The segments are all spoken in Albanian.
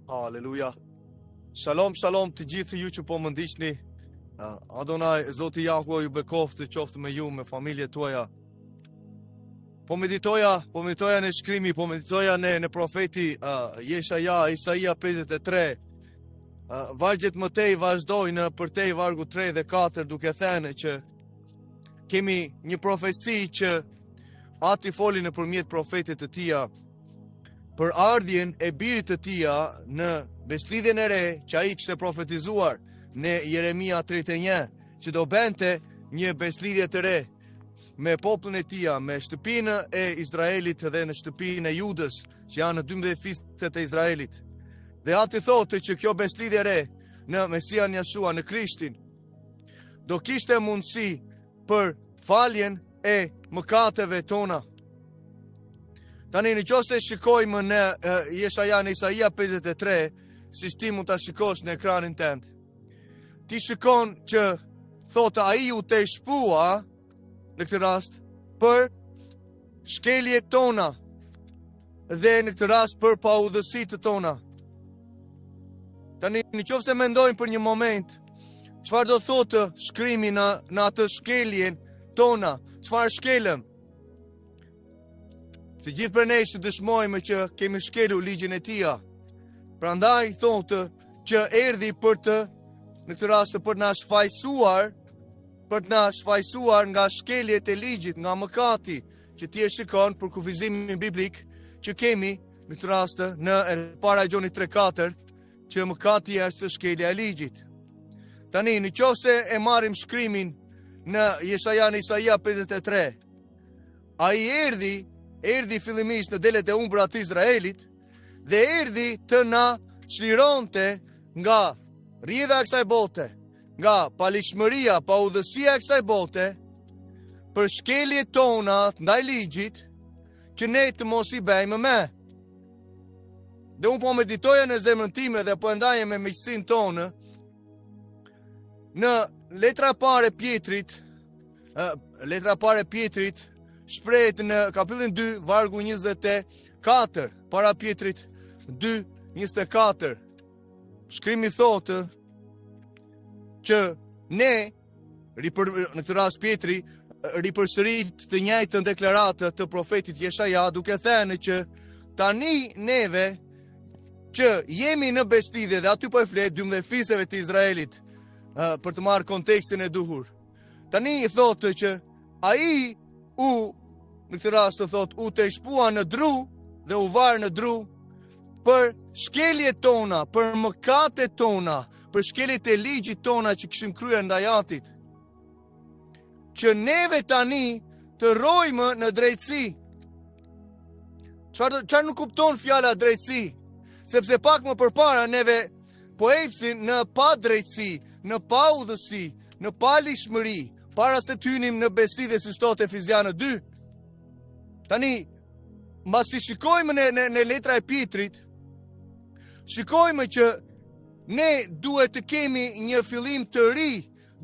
Haleluja. Shalom, shalom të gjithë ju që po më ndiqni. Adonai, Zoti Jahua ju bekoftë, qoftë me ju, me familjet tuaja. Po meditoja, po meditoja në shkrimi, po meditoja në në profeti uh, Jeshaja, Isaia 53. Uh, vargjet më tej vazhdojnë përtej vargu 3 dhe 4 duke thënë që kemi një profeci që Ati foli nëpërmjet profetit të tija për ardhjen e birit të tija në besëlidhjen e re që ai kishte profetizuar në Jeremia 31, që do bente një besëlidhje të re me popullin e tija, me shtëpinë e Izraelit dhe në shtëpinë e Judës, që janë në 12 fiset e Izraelit. Dhe ati thotë që kjo besëlidhje e re në Mesian Jashua, në Krishtin, do kishte mundësi për faljen e mëkateve tona. Tani në qoftë se shikojmë në Jeshaja në Isaia 53, siç ti mund ta shikosh në ekranin tënd. Ti shikon që thotë ai u teshpua në këtë rast për shkeljet tona dhe në këtë rast për paudhësitë tona. Tani në qoftë se mendojmë për një moment, çfarë do thotë shkrimi në, në atë shkeljen tona, çfarë shkelëm? Se gjithë prej nesh dëshmojmë që kemi shkelur ligjin e tija. Prandaj thotë që erdhi për të, në këtë rast për të na shfajësuar, për të na shfajësuar nga shkeljet e ligjit, nga mëkati, që ti e shikon përkufizimin biblik që kemi në këtë rast në e para e Gjonit 3.4, që mëkati është shkelja e ligjit. Tani, në qoftë se e marrim shkrimin në Jesaja në Isaia 53, ai erdhi, erdhi fillimisht në delet e humbura të Izraelit, dhe erdhi të na çlironte nga rrjedha e kësaj bote, nga paligjshmëria, paudhësia e kësaj bote, për shkeljet tona ndaj ligjit, që ne të mos i bëjmë më. Dhe unë po meditoja në zemrën time dhe po e ndaja me miqësinë tonë, në letra e parë e Pjetrit, letra e parë e Pjetrit, shprehet në kapitullin 2, vargu 24, para Pjetrit 2, 24. Shkrimi thotë që ne ripër, në këtë rast Pjetri ripërsërit të njëjtën deklaratë të profetit Jeshaja duke thënë që tani neve që jemi në besëlidhje dhe aty po e flet 12 fiseve të Izraelit për të marrë kontekstin e duhur. Tani i thotë që ai u në këtë rast të thotë u teshpua në dru dhe u var në dru për shkeljet tona, për mëkatet tona, për shkeljet e ligjit tona që kishim kryer ndaj Atit. Që neve tani të rrojmë në drejtësi. Çfarë çfarë nënkupton fjala drejtësi? Sepse pak më përpara neve po ecnim në padrejtësi, në paudhësi, në paligjshmëri, para se të hynim në besëlidhje siç thotë Efezianët 2. Tani, mbasi shikojmë në, në, në letra e Pjetrit, shikojmë që ne duhet të kemi një fillim të ri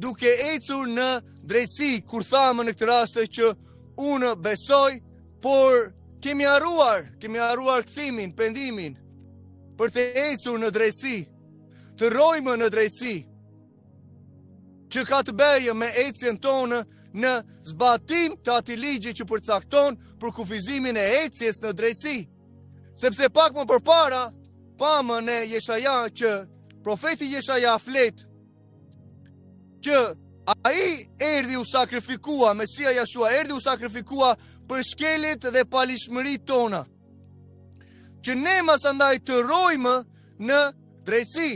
duke ecur në drejtësi, kur thamë në këtë rast që unë besoj, por kemi harruar, kemi harruar kthimin, pendimin, për të ecur në drejtësi, të rrojmë në drejtësi, që ka të bëjë me ecjen tonë në zbatim të atij ligji që përcakton përkufizimin e ecjes në drejtësi. Sepse pak më përpara, pamë në Jeshaja që profeti Jeshaja flet që ai erdhi u sakrifikua, Mesia Jashua erdhi u sakrifikua për shkeljet dhe paligjshmëritë tona. Që ne masandaj të rrojmë në drejtësi,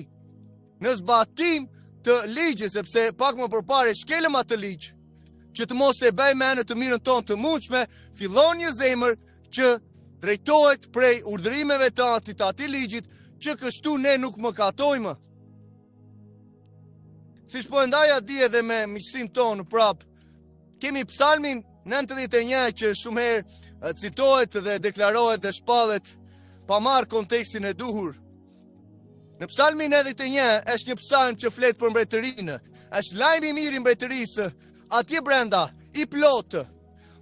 në zbatim të ligjit, sepse pak më përpara shkelëm atë ligj, që të mos e bëjmë në të mirën tonë të mundshme, fillon një zemër që drejtohet prej urdhërimeve të atit të atij ligjit, që kështu ne nuk mëkatojmë. Siç po e ndaja dje edhe me miqësinë tonë prapë, kemi psalmin 91 që shumë herë citohet dhe deklarohet dhe shpallet pa marrë kontekstin e duhur. Në psalmin 91 është një psalm që flet për mbretërinë, është lajmi i mirë i mbretërisë, atje brenda, i plotë.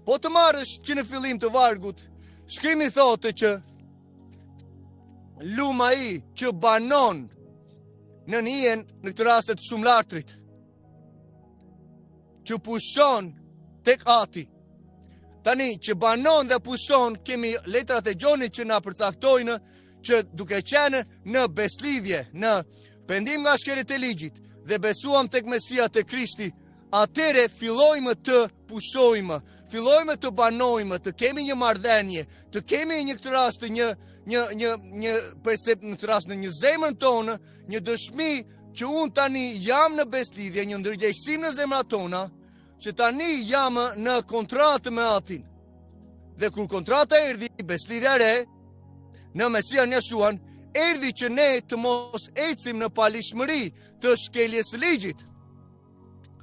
Po të marrësh që në fillim të vargut, shkrimi thotë që Lum ai që banon nën hijen në këtë rast të shumëlartrit, që pushon tek ati. Tani që banon dhe pushon, kemi letrat e Gjonit që na përcaktojnë që duke qenë në beslidhje, në pendim nga shkeljet e ligjit dhe besuam tek Mesia te Krishti, atëherë fillojmë të pushojmë, fillojmë të banojmë, të kemi një marrëdhënie, të kemi në këtë rast një një një një percept në këtë rast në një zemrën tonë, një dëshmi që unë tani jam në beslidhje, një ndërgjegjësim në zemrat tona, që tani jam në kontratë me Atin. Dhe kur kontrata erdhi, beslidhja e re, në Mesian Jeshuan, erdhi që ne të mos ecim në paligjshmëri të shkeljes së ligjit.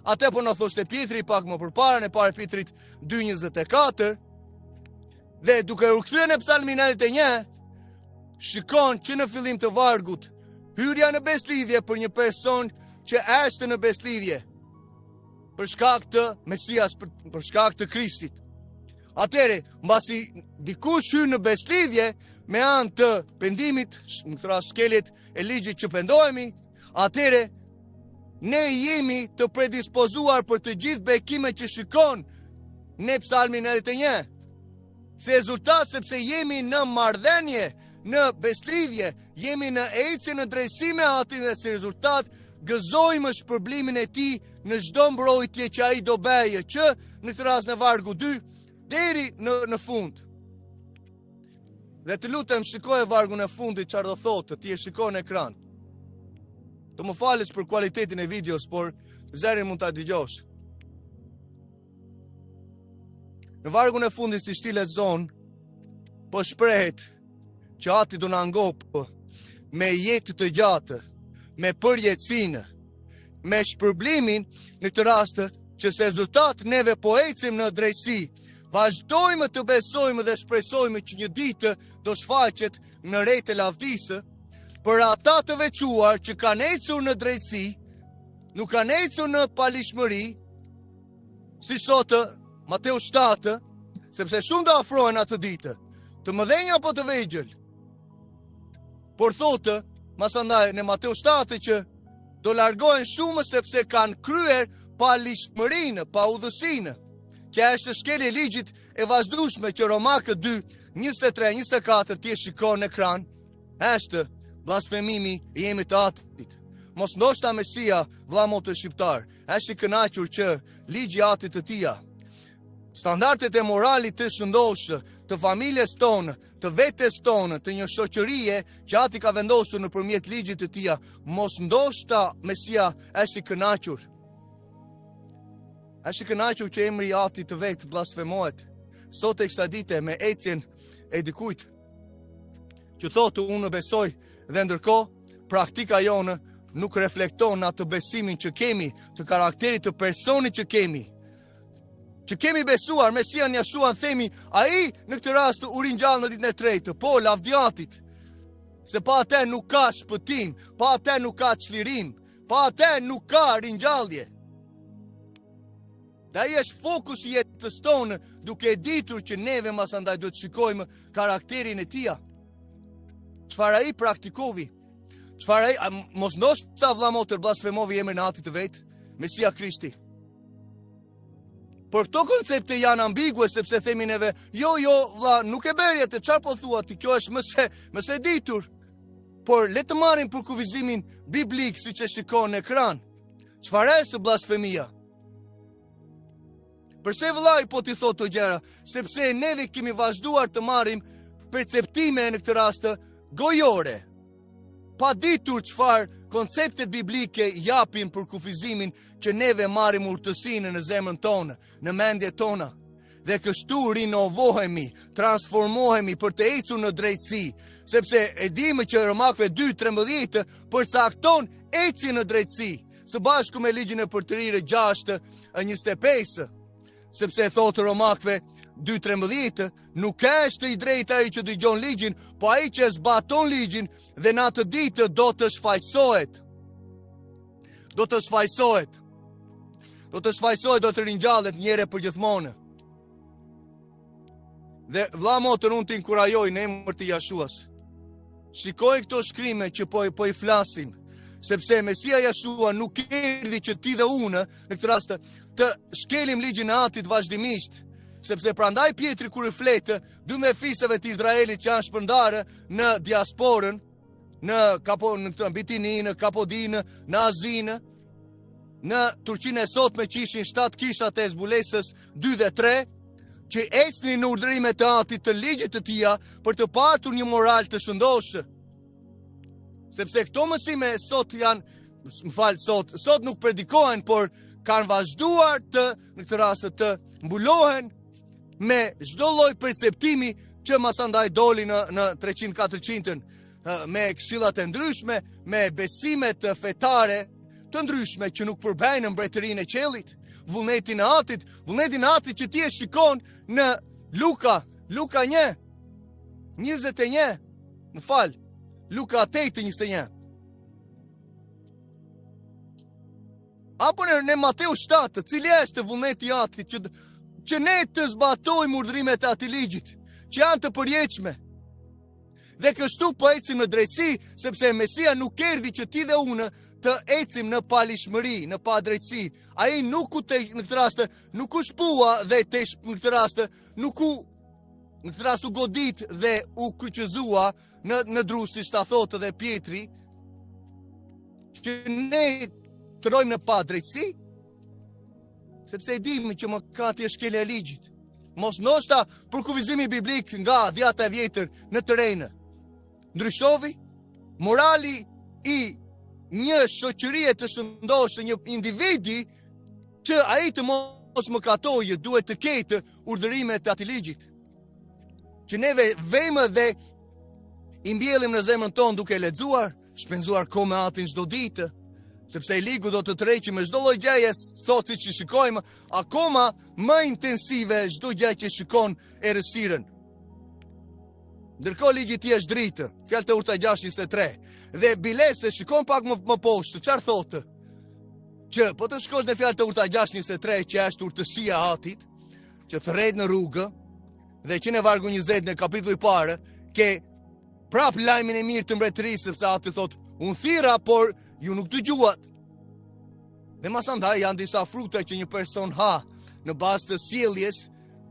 Atë po na thoshte Pjetri pak më përpara në parë Pjetrit 2.24, dhe duke u kthyer në psalmin 91, shikon që në fillim të vargut, hyrja në beslidhje për një person që është në beslidhje, për shkak të Mesias, për, për shkak të Krishtit. Atëherë, mbasi dikush hyn në beslidhje me anë të pendimit, në këtë rast shkeljet e ligjit që pendohemi, atëherë ne jemi të predispozuar për të gjithë bekimet që shikon në Psalmin 91. Si rezultat sepse jemi në marrëdhënie, në beslidhje, jemi në ecje në drejtësi me Atin dhe si rezultat gëzojmë shpërblimin e tij në çdo mbrojtje që ai do bëjë, që në këtë rast në vargu 2 deri në në fund. Dhe të lutem shikoje vargun e fundit çfarë do thotë, ti e shikon në ekran. Të më falësh për kualitetin e videos, por zërin mund ta dëgjosh. Në vargun e fundit siç ti lexon, po shprehet që ati do na ngopë me jetë të gjatë, me përjetësinë, me shpërblimin në këtë rast që si rezultat neve po ecim në drejtësi. Vazhdojmë të besojmë dhe shpresojmë që një ditë do shfaqet në retë e lavdisë, për ata të veçuar që kanë ecur në drejtësi, nuk kanë ecur në paligjshmëri, siç thotë Mateu 7, sepse shumë do afrohen atë ditë, të mëdhenj apo të vegjël. Por thotë, masandaj në Mateu 7 që do largohen shumë sepse kanë kryer paligjshmërinë, paudhësinë, që është shkelje e ligjit e vazhdueshme që Romakët 2, 23, 24 ti e shikon në ekran, është blasfemimi i emrit të Atit. Mos ndoshta Mesia, vlla motër shqiptar, është i kënaqur që ligji i Atit të tija, standardet e moralit të shëndoshë, të familjes tonë, të vetes tonë, të një shoqërie që Ati ka vendosur nëpërmjet ligjit të tija, mos ndoshta Mesia është i kënaqur. Është i kënaqur që emri i Atit të vet blasfemohet. Sot e kësaj dite me ecjen e dikujt që thotë unë besoj dhe ndërkohë praktika jonë nuk reflekton atë besimin që kemi, të karakterit të personit që kemi. Që kemi besuar, Mesian Jeshuan themi, ai në këtë rast u ringjall në ditën e tretë, po, lavdi Atit, se pa atë nuk ka shpëtim, pa atë nuk ka çlirim, pa atë nuk ka ringjallje. Dhe ai është fokusi i jetës tonë, duke e ditur që neve masandaj duhet të shikojmë karakterin e tija. Çfarë ai praktikovi? Çfarë ai, mos ndoshta vlla motër blasfemovi emrin e Atit të vet, Mesia Krishti. Por këto koncepte janë ambigue sepse themi neve, jo, jo, vlla, nuk e bëri atë, çfarë po thua ti? Kjo është më se, më se e ditur. Por le të marrim përkufizimin biblik siç e shikon në ekran. Çfarë është blasfemia? Përse vëllai po t'i thotë këto gjëra? Sepse neve kemi vazhduar të marrim perceptime në këtë rast gojore. Pa ditur çfarë konceptet biblike japin përkufizimin që neve marrim urtësinë në zemrën tonë, në mendjet tona. Dhe kështu rinovohemi, transformohemi për të ecur në drejtësi, sepse e dimë që Romakëve 2:13 përcakton ecjen në drejtësi, së bashku me ligjin e përtërirë 6:25, sepse thotë Romakëve 2:13, nuk është i drejtë ai që dëgjon ligjin, po ai që e zbaton ligjin dhe në atë ditë do të shfajësohet. Do të shfajësohet. Do të shfajësohet, do të ringjallet një herë përgjithmonë. Dhe vlla motër unë të inkurajoj në emër të Jeshuas. Shikoj këto shkrime që po, po i flasim, sepse Mesia Jashua nuk erdhi që ti dhe unë, në këtë rast, të shkelim ligjin e atit vazhdimisht, sepse prandaj Pjetri kur i flet 12 fiseve të Izraelit që janë shpërndarë në diasporën, në Kapo në këtë Bitini, në Kapodinë, në Azinë, në Turqinë e sotme që ishin 7 kishat e zbulesës 2 dhe 3, që ecnin në urdhërimet e atit të ligjit të tija për të patur një moral të shëndoshë. Sepse këto mësime sot janë, më fal sot, sot nuk predikohen, por kanë vazhduar të, në këtë rast të mbulohen me çdo lloj perceptimi që masandaj doli në, në 300-400-ën, me këshillat e ndryshme, me besimet fetare të ndryshme që nuk përbejnë mbretërinë e qiellit, vullnetin e atit, vullnetin e atit që ti e shikon në Luka, Luka 1, 21, më fal, Luka 8, 21. Apo në, në Mateu 7, cili është vullneti i atit që, që ne të zbatojmë urdhërimet e atij ligjit, që janë të përjetshme. Dhe kështu po ecim në drejtësi, sepse Mesia nuk erdhi që ti dhe unë të ecim në paligjshmëri, në padrejtësi. Ai nuk u te, në këtë rast nuk u shpua dhe te në këtë rast nuk u në këtë rast u godit dhe u kryqëzua në në dru siç ta thotë dhe Pjetri që ne të rrojmë në padrejtësi, sepse e dimë që mëkati është shkelja e ligjit. Mos ndoshta përkufizimi biblik nga dhjata e vjetër në të renë. Ndryshoi morali i një shoqërie të shëndoshë një individi që ai të mos mëkatojë duhet të ketë urdhërimet e atij ligjit. Që neve vejmë dhe i mbjellim në zemrën tonë duke lexuar, shpenzuar kohë me atin çdo ditë, sepse i ligu do të tërheqë me çdo lloj gjëje, sot siç i shikojmë, akoma më intensive çdo gjë që shikon errësirën. Ndërkohë ligji i tij është dritë, fjalët e urta 6:23. Dhe biles e shikon pak më, më poshtë, çfarë thotë? Që po të shkosh në fjalët e urta 6:23 që është urtësia e atit, që thërret në rrugë dhe që në vargu 20 në kapitulli i parë ke prap lajmin e mirë të mbretërisë sepse ati thotë unë thirra por ju nuk dëgjuat. Dhe masandaj janë disa fruta që një person ha në bazë të sjelljes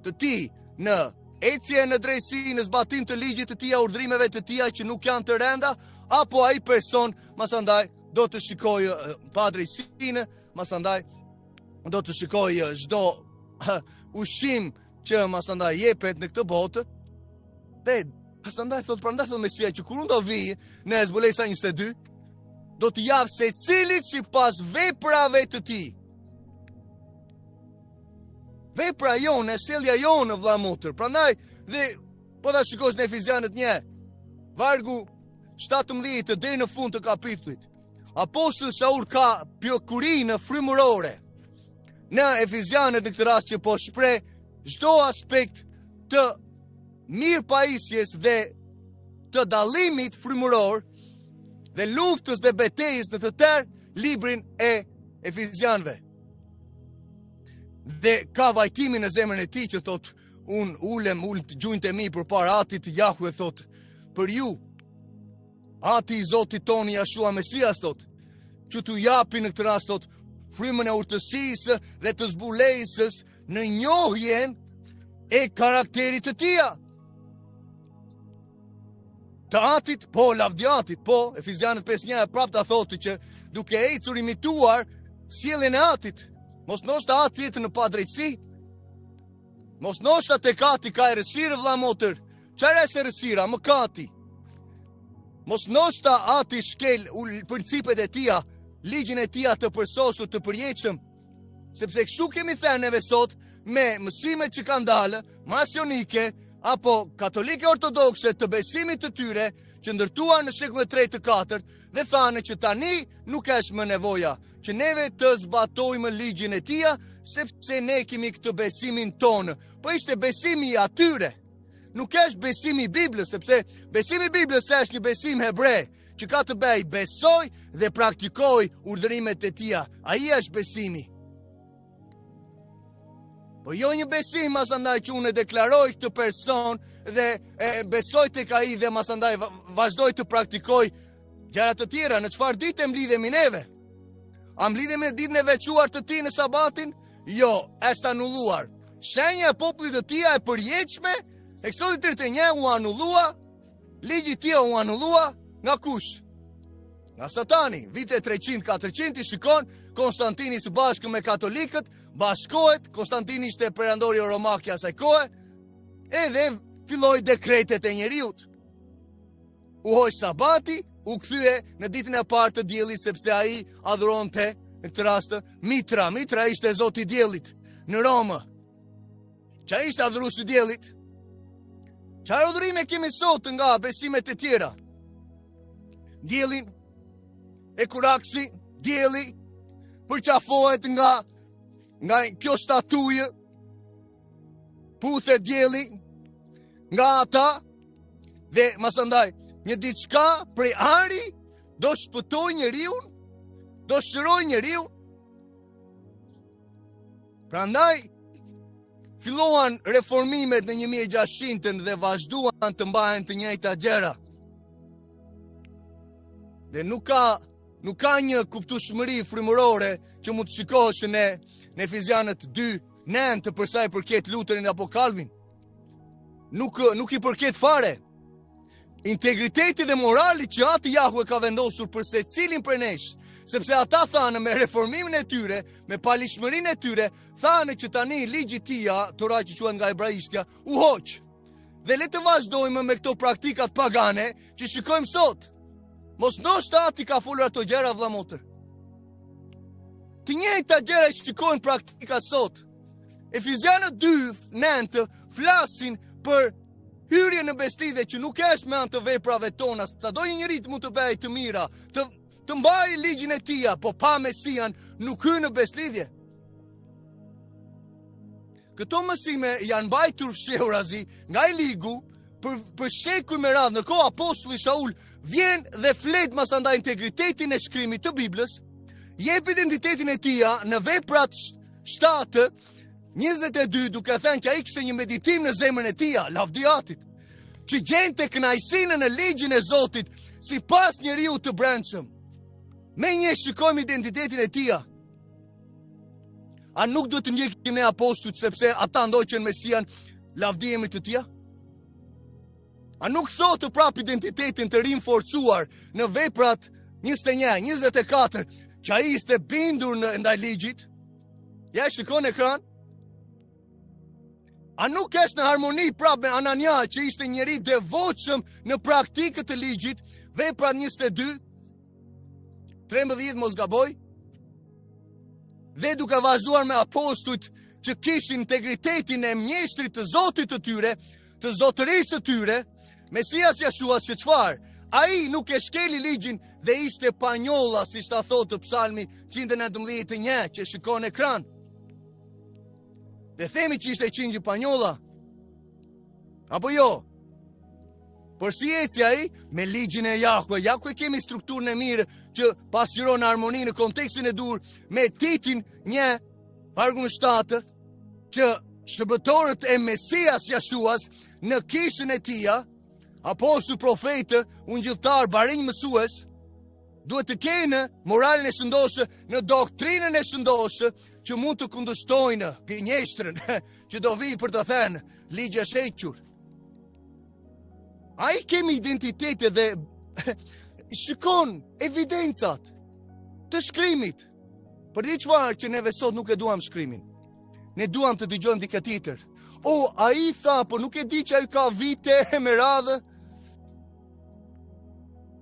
të tij në ecje në drejtësi, në zbatim të ligjit të tija, urdhrimeve të tija që nuk janë të rënda, apo ai person masandaj do të shikojë eh, padrejtësinë, masandaj do të shikojë çdo ushqim që masandaj jepet në këtë botë, dhe masandaj thotë, prandaj thotë Mesia që kur unë do vij në Zbulesa 22, do t'i jap secilit sipas veprave të tij. Vepra jonë, sjellja jonë, vëlla motër. Prandaj dhe po ta shikosh në Efezianët 1, vargu 17 deri në fund të kapitullit. Apostulli Shaul ka pjekurinë frymërore. Në Efezianët në këtë rast që po shpreh çdo aspekt të mirëpajisjes dhe të dallimit frymëror dhe luftës dhe betejës në të tërë librin e Efezianëve. Dhe ka vajtimin në zemrën e tij që thotë unë ulem ul gjunjët e mi përpara atit Jahve thotë për ju Ati i Zotit tonë Jashua Mesias thotë, që t'u japi në këtë rast thotë, frymën e urtësisë dhe të zbulesës në njohjen e karakterit të tija. Të atit, po, lavdi atit, po, Efezianët 5.1 e prapë ta thotë që duke ecur imituar sjelljen e atit, mos ndoshta ati jeton në padrejtësi, mos ndoshta tek ati ka errësirë vëlla motër, Çfarë është errësira, mëkati? Mos ndoshta ati shkel principet e tija, ligjin e tija të përsosur të përjetshëm, sepse kështu kemi thënë neve sot me mësimet që kanë dalë, masionike apo katolike ortodokse të besimit të tyre që ndërtuan në shekullin e 3 të 4 dhe thanë që tani nuk është më nevoja që neve të zbatojmë ligjin e tija, sepse ne kemi këtë besimin tonë. Po ishte besimi i atyre. Nuk është besimi i Biblës, sepse besimi i Biblës është një besim hebre, që ka të bëjë besoj dhe praktikoj urdhërimet e tija. Ai është besimi. Po jo një besim masandaj që unë e deklaroj këtë person dhe e besoj tek ai dhe masandaj vazhdoj të praktikoj gjëra të tjera. Në çfarë dite mblidhemi neve? A mblidhemi në ditën e veçuar të tij në sabatin? Jo, është anulluar. Shenja e popullit të tij e përjetshme, Eksodi 31 u anullua, ligji i tij u anullua nga kush? Nga Satani, vite 300-400 i shikon Konstantini së bashku me katolikët, bashkohet, Konstantini ishte perandori romak i asaj kohe, edhe filloi dekretet e njeriut. U hoq sabati, u kthye në ditën e parë të diellit sepse ai adhuronte në këtë rast Mitra. Mitra ishte zoti i diellit në Romë. Që ai ishte adhurues i diellit. Çfarë adhurime kemi sot nga besimet e tjera? Diellin ekuraksi, dielli përqafohet nga nga kjo statujë puthet dielli nga ata dhe masandaj një diçka prej ari do shpëtojë njeriun, do shërojë njeriun. Prandaj filluan reformimet në 1600-ën dhe vazhduan të mbahen të njëjta gjëra. Dhe nuk ka nuk ka një kuptueshmëri frymërore që mund të shikosh në në Efezianët 2 9 për sa i përket Luterin apo Kalvin. Nuk nuk i përket fare. Integriteti dhe morali që Ati Jahue ka vendosur për secilin prej nesh, sepse ata thanë me reformimin e tyre, me paligjshmërinë e tyre, thanë që tani ligji i tij, Tora që quhet nga hebraishtja, u hoq. Dhe le të vazhdojmë me këto praktikat pagane që shikojmë sot. Mos ndoshta Ati ka folur ato gjëra vëlla motër. Të njëjta gjëra që shikojmë praktika sot. Efezianët 2, 9 flasin për hyrje në besëlidhje që nuk është me anë të veprave tona, sado një njeri të mund të bëjë të mira, të, të mbajë ligjin e tija, po pa Mesian nuk hyn në besëlidhje. Këto mësime janë mbajtur fshehurazi nga i ligu për, për shekuj me radhë ndërkohë apostulli Shaul vjen dhe flet masandaj integritetin e shkrimit të Biblës, jep identitetin e tija në veprat 7 22 duke thënë që ai kishte një meditim në zemrën e tija, lavdi Atit, që gjente kënaqësinë në ligjin e Zotit sipas njeriut të brendshëm. Menjëherë shikojmë identitetin e tija. A nuk duhet të ndjekim ne apostujt sepse ata ndoqën Mesian, lavdi emrit të tija? A nuk thotë prapë identitetin të rinforcuar në veprat 21, 24, që ai ishte bindur në ndaj ligjit? Ja e shikon në ekran. A nuk është në harmoni prapë me Anania që ishte njeri i devotshëm në praktikë të ligjit, veprat 22, 13 mos gaboj, dhe duke vazhduar me apostujt që kishin integritetin e mjeshtrit të Zotit të tyre, të zotërisë së tyre, Mesias Jashuas që çfarë? Ai nuk e shkeli ligjin dhe ishte pa njolla, siç ta thotë psalmi 119 një, që shikon në ekran. Dhe themi që ishte qingji pa njolla. Apo jo? Por si eci ai me ligjin e Jahve. Ja ku e kemi strukturën e mirë që pasqyron harmoni në kontekstin e duhur me Titin një vargun 7 që shërbëtorët e Mesias Jashuas në kishën e tija, apostuj profetë, ungjilltarë, barinj mësues, duhet të kenë moralin e shëndoshë në doktrinën e shëndoshë që mund të kundërshtojnë gënjeshtrën që do vijë për të thënë ligji është hequr. A i kemi identitete dhe shikon evidencat të shkrimit. Por di çfarë që neve sot nuk e duam shkrimin. Ne duam të dëgjojmë dikë tjetër. O, ai tha, po nuk e di që ai ka vite me radhë.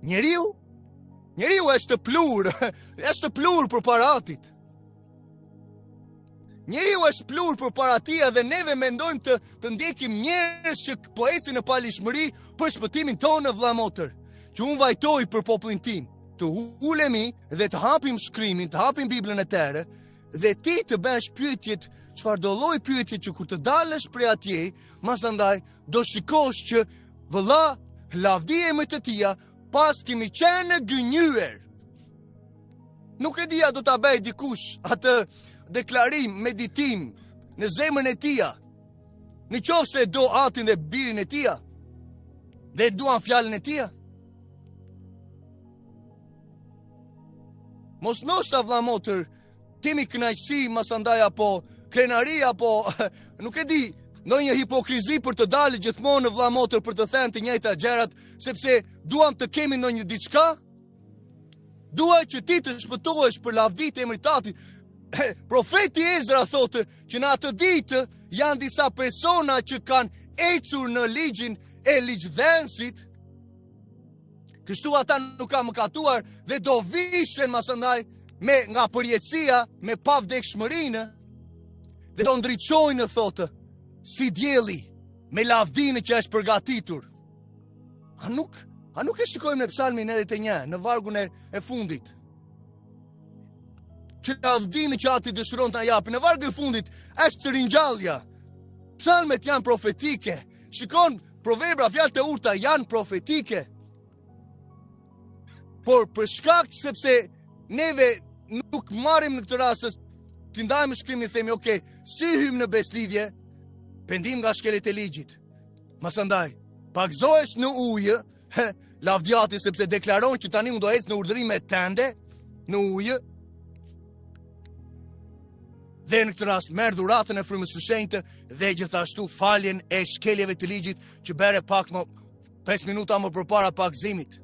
Njeriu? Njeriu është pluhur, është pluhur përpara Atit. Njeriu është pluhur përpara tij dhe neve mendojmë të, të ndjekim njerëz që po ecin në paligjshmëri për shpëtimin tonë vëlla motër. Që unë vajtoj për popullin tim, të ulemi dhe të hapim shkrimin, të hapim Biblën e tërë dhe ti të bësh pyetjet, çfarëdo lloj pyetje që kur të dalësh prej atje, masandaj do shikosh që vëlla lavdi emrit të tija, paskemi qenë gënjyer. Nuk e di a do ta bëjë dikush atë deklarim, meditim. në zemrën e tija. Në qoftë se e do atin dhe birin e tija, dhe e duan fjalën e tija. Mos ndoshta vlla motër, kemi kënaqësi masandaj apo krenari apo nuk e di, ndonjë hipokrizi për të dalë gjithmonë vlla motër për të thënë të njëjta gjërat, sepse duam të kemi ndonjë diçka. Dua që ti të shpëtohesh për lavdi të emrit të Atit. Profeti Ezra thotë që në atë ditë janë disa persona që kanë ecur në ligjin e ligjdhënësit. Kështu ata nuk kanë mëkatuar dhe do vishen masandaj me nga përjetësia, me pavdekshmërinë dhe do ndriçojnë thotë si dielli me lavdinë që është përgatitur. A nuk, a nuk e shikojmë në psalmin 91, në vargun e, e fundit? Që lavdinë që ati dëshiron ta japi, në vargun e fundit, është ringjallja. Psalmet janë profetike. Shikon, proverbra, fjalët e urta janë profetike. Por për shkak sepse neve nuk marrim në këtë rast t'i ndajmë shkrimin themi, ok, si hyjmë në besëlidhje, pendim nga shkeljet e ligjit. Masandaj, pagëzohesh në ujë, he, lavdi Atit sepse deklaron që tani unë do ec në urdhërimet tënde, në ujë, dhe në këtë rast merr dhuratën e frymës së shenjtë dhe gjithashtu faljen e shkeljeve të ligjit që bëre pak më 5 minuta më përpara pagëzimit.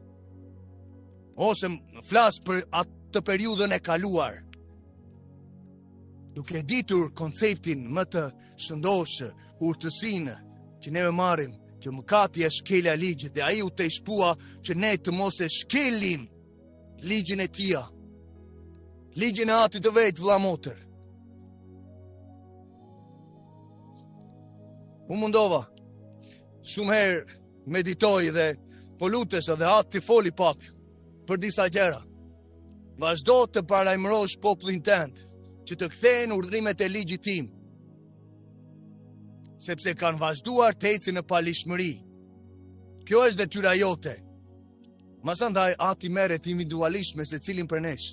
Ose flas për atë periudhën e kaluar. Duke ditur konceptin më të shëndoshë, urtësinë që neve marrim, që mëkati është shkelja e ligjit dhe ai u tejshpua që ne të mos e shkelim ligjin e tija. Ligjin e atit të vet, vlla motër. U mundova, shumë herë meditoj dhe po lutesha dhe ati foli pak për disa gjëra. Vazhdo të paralajmërosh popullin tënd që të kthehen urdhërimet e ligjit tim. Sepse kanë vazhduar të ecin në paligjshmëri. Kjo është detyra jote. Masandaj ati merret individualisht me secilin prej nesh.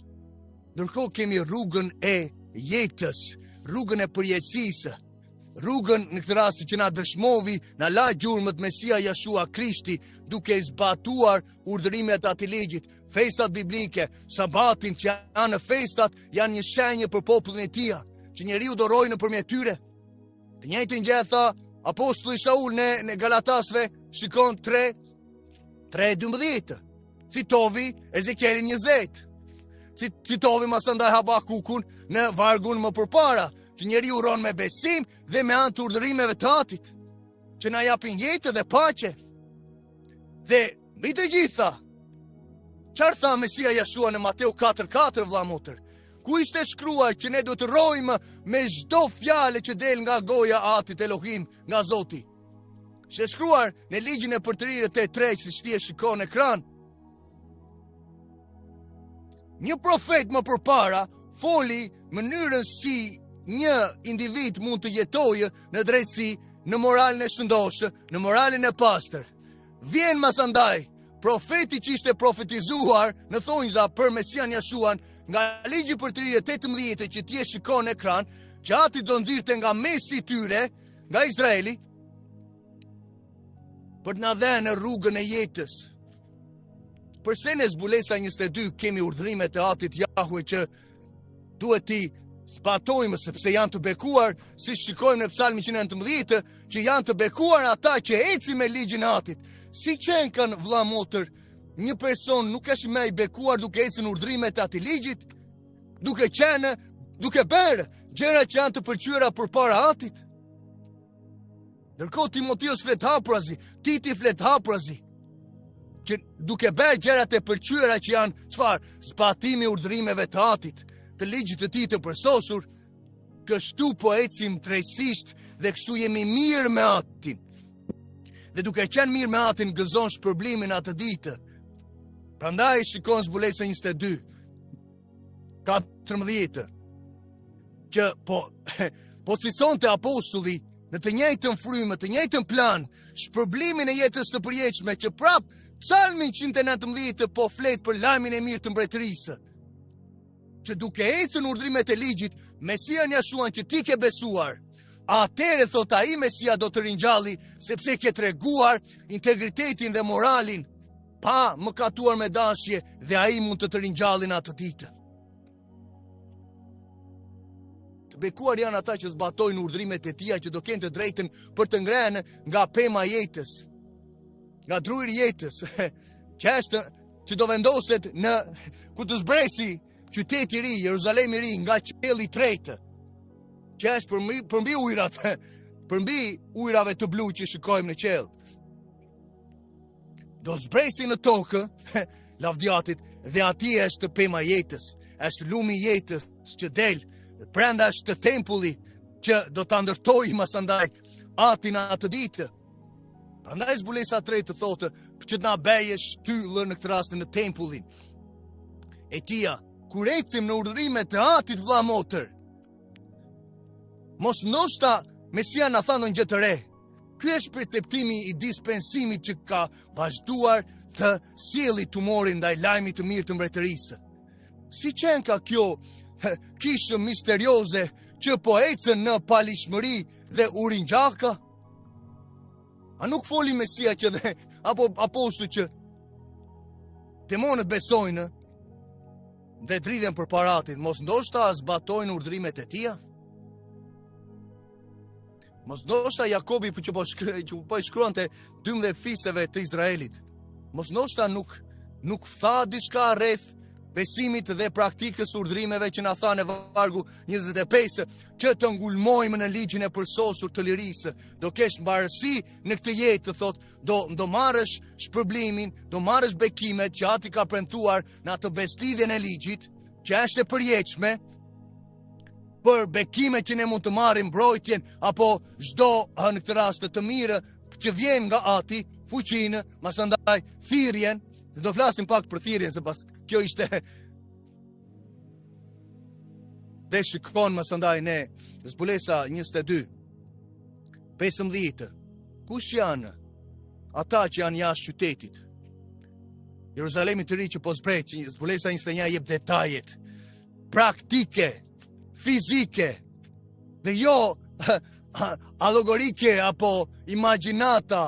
Ndërkohë kemi rrugën e jetës, rrugën e përjetësisë, rrugën në këtë rast që na dëshmovi, na la gjurmët Mesia Jashua Krishti, duke zbatuar urdhërimet e atij ligjit, festat biblike, sabatin që janë festat, janë një shenjë për popullin e tija, që njeriu do rrojë nëpërmjet tyre. Të njëjtën gjë tha apostulli Shaul në, në Galatasve, shikon 3, 3 12. Citovi Ezekielin 20. Citovi masandaj Habakukun në vargun më përpara, që njeriu rron me besim dhe me anë të urdhërimeve të atit, që na japin jetë dhe paqe. Dhe mbi të gjitha, çfarë tha Mesia Jashua në Mateu 4:4 vlla motër? Ku ishte shkruar që ne duhet të rrojmë me çdo fjalë që del nga goja e Atit Elohim, nga Zoti. Ishte shkruar në ligjin e përtërirë 8:3 siç ti e shikon në ekran. Një profet më përpara foli mënyrën si një individ mund të jetojë në drejtësi, në moralin e shëndoshë, në moralin e pastër. Vjen masandaj, profeti që ishte profetizuar në thonjza për Mesian Jashuan nga ligji përtërirë 18 që ti e shikon në ekran, që ati do nxirrte nga mesi i tyre, nga Izraeli, për të na dhënë rrugën e jetës. Përse në zbulesa 22 kemi urdhërimet e atit Jahwe që duhet t'i zbatojmë sepse janë të bekuar, si shikojmë në Psalmin 119, që janë të bekuar ata që ecin me ligjin e atit. Si qenkan vlla motër, një person nuk është më i bekuar duke ecur në urdhërimet e atij ligjit, duke qenë, duke bërë gjëra që janë të pëlqyera përpara atit. Ndërkohë Timotios flet hapurazi, Titi flet hapurazi, që duke bërë gjërat e pëlqyera që janë çfarë? Zbatimi i urdhërimeve të atit, të ligjit të tij të përsosur, kështu po ecim drejtësisht dhe kështu jemi mirë me atin. Dhe duke qenë mirë me atin, gëzon shpërblimin atë ditë. Prandaj shikon zbulesa 22, 14 që po po cilësonte apostulli në të njëjtën frymë, të njëjtën plan, shpërblimin e jetës të përjetshme që prap Psalmin 119 po flet për lajmin e mirë të mbretërisë. Që duke ecur në urdhërimet e ligjit, Mesian Jashuan që ti ke besuar, Atëherë thotë ai Mesia do të ringjalli, sepse ke treguar integritetin dhe moralin pa mëkatuar me dashje dhe ai mund të të ringjalli në atë ditë. Të bekuar janë ata që zbatojnë urdhrimet e tija që do kenë të drejtën për të ngrënë nga pema e jetës, nga druri i jetës, që është që do vendoset në ku të zbresi qyteti i ri, Jeruzalemi i ri, nga qielli i tretë, që është përmbi, përmbi ujrat, përmbi ujrave të blu që shikojmë në qiell. Do zbresi në tokë, lavdi Atit, dhe atje është pema e jetës, është lumi i jetës që del, brenda është tempulli që do ta ndërtojë masandaj Ati në atë ditë. Prandaj zbulesa 3 të thotë që të na bëjë shtyllë në këtë rast në tempullin e tija, kur ecim në urdhërimet e Atit vëlla motër. Mos ndoshta Mesia na tha ndonjë gjë të re. Ky është perceptimi i dispensimit që ka vazhduar të sjelli tumorin ndaj lajmit të mirë të mbretërisë. Si qenka kjo kishë misterioze që po ecën në paligjshmëri dhe u ringjallka? A nuk foli Mesia që dhe, apo apostujt që demonët besojnë dhe dridhen përpara Atit, mos ndoshta zbatojnë urdhrimet e tija? Mos ndoshta Jakobi që po shkruante, që po i shkruante 12 fiseve të Izraelit. Mos ndoshta nuk nuk tha diçka rreth besimit dhe praktikës urdhrimeve që na tha në vargu 25 që të ngulmojmë në ligjin e përsosur të lirisë. Do kesh mbarësi në këtë jetë, thotë, do do marrësh shpërblimin, do marrësh bekimet që Ati ka premtuar në atë besëlidhjen e ligjit, që është e përjetshme, për bekimet që ne mund të marrim mbrojtjen apo çdo në këtë rast të mirë që vjen nga Ati, fuqinë, masandaj thirrjen, dhe do flasim pak për thirrjen se pas kjo ishte dhe shikon masandaj ne zbulesa 22 15 kush janë ata që janë jashtë qytetit Jeruzalemit të ri që po zbret që zbulesa 21 jep detajet praktike, fizike dhe jo alegorike apo imagjinata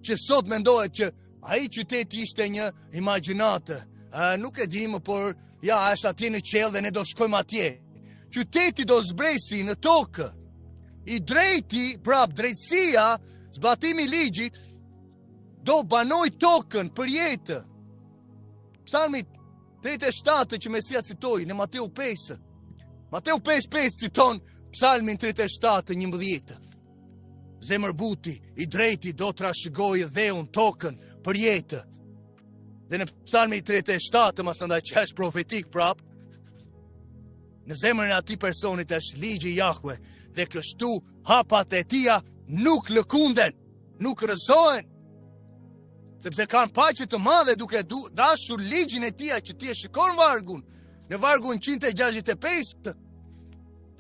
që sot mendohet që ai qytet ishte një imagjinatë. Nuk e dimë, por ja, është atje në qiell dhe ne do shkojmë atje. Qyteti do zbresi në tokë. I drejti, prap drejtësia, zbatimi i ligjit do banojë tokën për jetë. Psalmi 37 që Mesia citoi në Mateu 5. Mateu 5 5 citon Psalmin 37 11. Zemërbuti, i drejti do trashëgojë dheun tokën për jetë. Dhe në Psalmi 37, masandaj që është profetik prap, në zemrën e atij personit është ligji i Jahwe dhe kështu hapat e tija nuk lëkunden, nuk rrëzohen. Sepse kanë paqe të madhe duke du, dashur ligjin e tija që ti e shikon vargun, në vargun 165,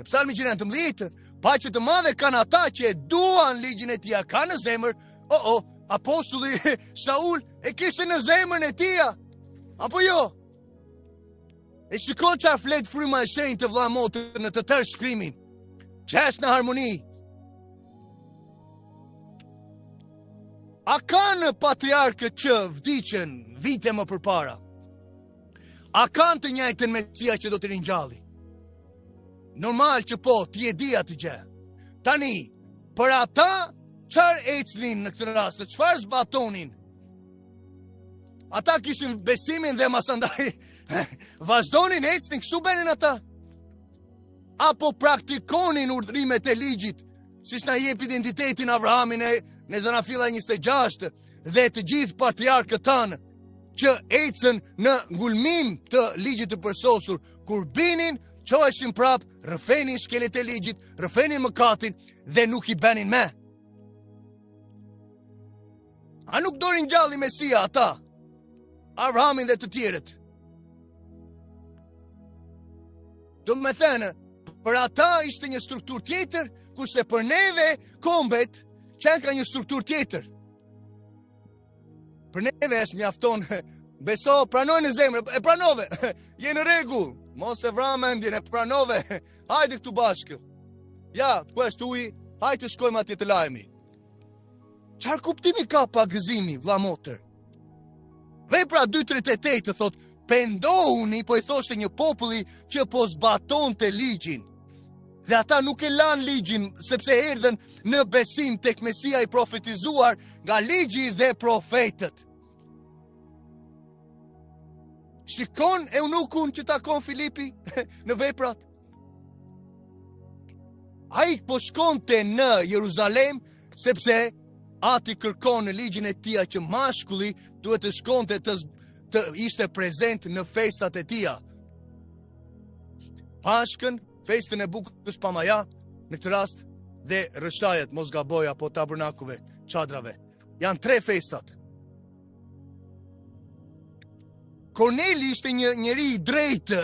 në psalmi 119, paqe të madhe kanë ata që e duan ligjin e tija, kanë në zemër, o, o, apostulli Shaul e kishte në zemrën e tija, apo jo? E shikon çfarë flet fryma e shenjtë vëlla motër në të tërë shkrimin, që është në harmoni. A kanë patriarkët që vdiqën vite më përpara? A kanë të njëjtën Mesia që do t'i ringjalli? Normal që po, ti e di atë gjë. Tani, për ata, çfarë ecnin në këtë rast, çfarë zbatonin? Ata kishin besimin dhe masandaj vazhdonin ecnin, kështu bënin ata. Apo praktikonin urdhrimet e ligjit, siç na jep identitetin Avrahami në në Zanafilla 26 dhe të gjithë patriarkët tanë që ecën në ngulmim të ligjit të përsosur, kur binin, çoheshin prap, rrëfenin shkeljet e ligjit, rrëfenin mëkatin dhe nuk i bënin më. A nuk do ringjalli Mesia ata? Avrahamin dhe të tjerët. Domethënë, për ata ishte një strukturë tjetër, kurse për neve, kombet, qenka një strukturë tjetër. Për neve është mjafton, beso, pranoj në zemër, e pranove, je në rregull, mos e vra mendjen, e pranove, hajde këtu bashkë. Ja, ku është uji? Hajde të shkojmë atje të lahemi. Çfarë kuptimi ka pagëzimi, vlla motër? Vepra 2.38 thotë, pendohuni, po i thoshte një populli që po zbatonte ligjin. Dhe ata nuk e lanë ligjin, sepse erdhën në besim tek Mesia i profetizuar nga ligji dhe profetët. Shikon eunukun që takon Filipi në veprat. Ai po shkonte në Jeruzalem sepse ati kërkon në ligjin e tija që mashkulli duhet të shkonte të, të ishte prezent në festat e tija. Pashkën, festën e bukës pa maja, në këtë rast dhe rrëshajet, mos gaboj apo tabernakuve, çadrave. Janë tre festat. Korneli ishte një njeri i drejtë.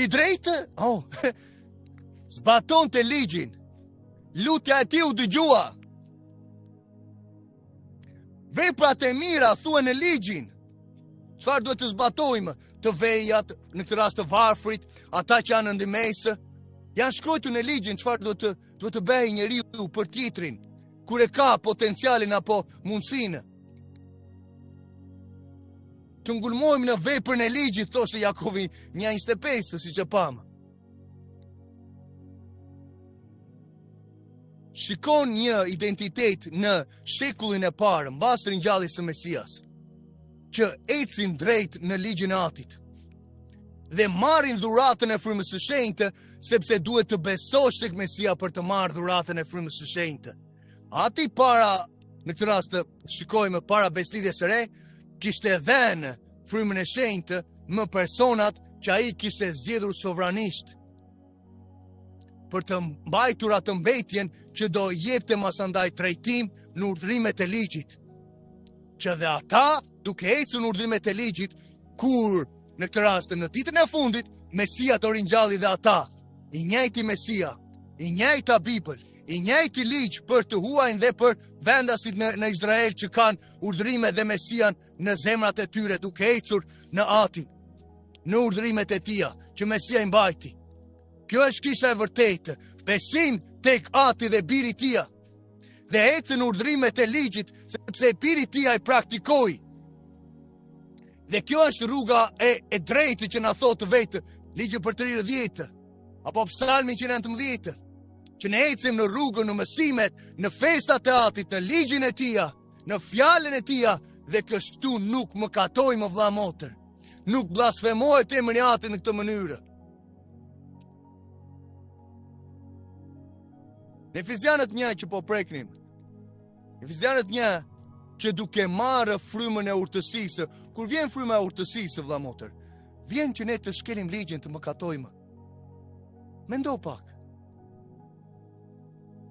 I drejtë? Oh. Zbatonte ligjin. Lutja e tij u dëgjua. Veprat e mira thuhen në ligjin. Çfarë duhet të zbatojmë? Të vejat, në këtë rast të varfrit, ata që janë në ndihmesë, janë shkruar në ligjin çfarë duhet të duhet të bëjë njeriu për tjetrin kur e ka potencialin apo mundësinë. Të ngulmojmë në veprën e ligjit, thoshte Jakovi 1.25, siç e pamë. Shikon një identitet në shekullin e parë, mbas ringjalljes së Mesias, që ecin drejt në ligjin e Atit dhe marrin dhuratën e frymës së shenjtë, sepse duhet të besosh tek Mesia për të marrë dhuratën e frymës së shenjtë. Ati para në këtë rast të shikojmë para besëlidhjes së re, kishte dhënë frymën e shenjtë me personat që ai kishte zgjedhur sovranisht për të mbajtur atë mbetjen që do jepte masandaj drejtim në urdhërimet e ligjit. Që dhe ata, duke ecur në urdhërimet e ligjit, kur në këtë rast në ditën e fundit, Mesia do ringjalli dhe ata, i njëjti Mesia, i njëjta Bibël, i njëjti ligj për të huajin dhe për vendasit në, në Izrael që kanë urdhërime dhe Mesian në zemrat e tyre duke ecur në Atin, në urdhërimet e tija që Mesia i mbajti. Kjo është kisha e vërtetë, besim tek Ati dhe Biri i tija. Dhe ecën në urdhërimet e ligjit, sepse Biri i tija i praktikoi. Dhe kjo është rruga e, e drejtë që na thotë vetë ligji përtërirë 10 apo psalmi 119 që ne ecim në rrugën, në mësimet, në festat e atit, në ligjin e tija, në fjalën e tija dhe kështu nuk mëkatojmë vlla motër. Nuk blasfemohet emri i atit në këtë mënyrë. Në Efezianët një që po preknim, Efezianët një që duke marrë frymën e urtësisë, kur vjen fryma e urtësisë, vlla motër, vjen që ne të shkelim ligjin të mëkatojmë. Mendo pak.